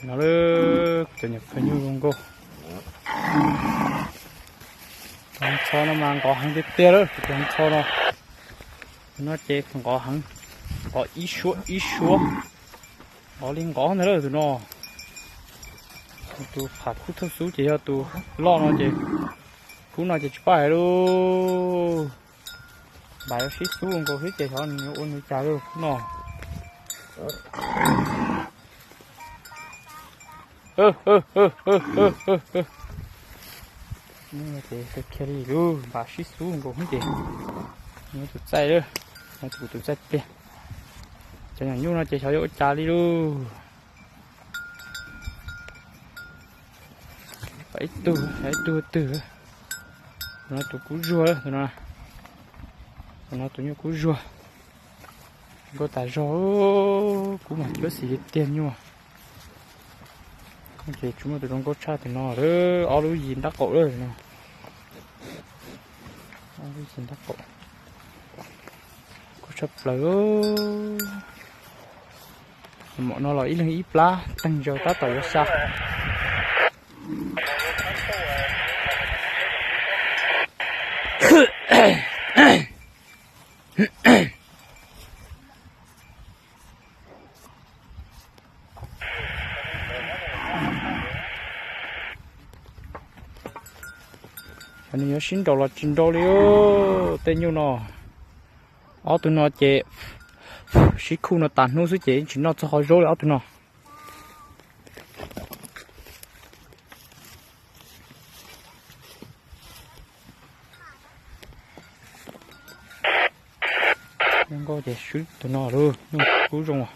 No lawm, kuv cov nyuam qhuav nyuj zoo nkauj. Tus ntxhov no mas nqov heev tiag tiag lawm, tus ntxhov no. Tus no ces nqov heev, nqov ib suab ib suab, nqov li nqov ntag lawm tus no. Tus qhov khub thauj xub ces yog tus loj no ces khub no ces tsis pab hais lauj. Npam yuav sib xub nkaus xwb ces xyov nws yuav ua nws cas li khub no. Ces khiav li lub npam sib xub nkaus xwb ces, nws tus txaij, nws tus txaij tiag. Cov nyuam nyuj no ces xyov yuav ua cas li lauj. Ib tug, ib tug twg, tus no tus kub zuag, tus no, tus no tus nyuj kub zuag. Nkauj tas zog, kub mas cuab xim tiag tiag nyuj. Ces tsis muaj tus zoo nkauj tshaj tus no lawm, ob lub yim ntab qaum lawm no. Ob lub yim ntab qaum, kub tshaj plaws. Mam no los ib leeg ib plab teeg zaws tab tom yuav xya. Nws yuav sib nraus los tsis nraus li tej nyuj no. Ob tug no ces sib khuj no tas hnub xwb ces tsis noj txog qhov zaub li ob tug no. Zoo nkauj ces swb tus no lauj, nyuj kub zoo.